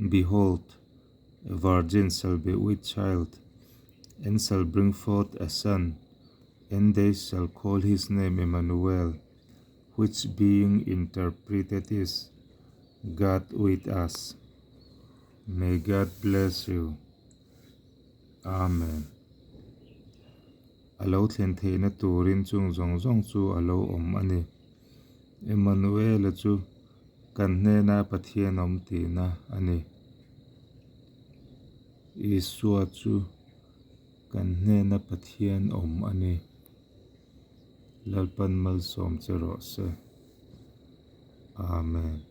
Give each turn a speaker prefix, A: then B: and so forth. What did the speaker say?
A: Behold, a virgin shall be with child, and shall bring forth a son, and they shall call his name Emmanuel, which being interpreted is, God with us. May God bless you. Amen. A lo thlen theihna turin chung zawng zawng chu a lo awm a ni. Emmanuela chu kan hnena Pathian awm tihna a ni. Isua chu kan hnena Pathian awm a ni. Lalpan malsawm che rawh se. Amen.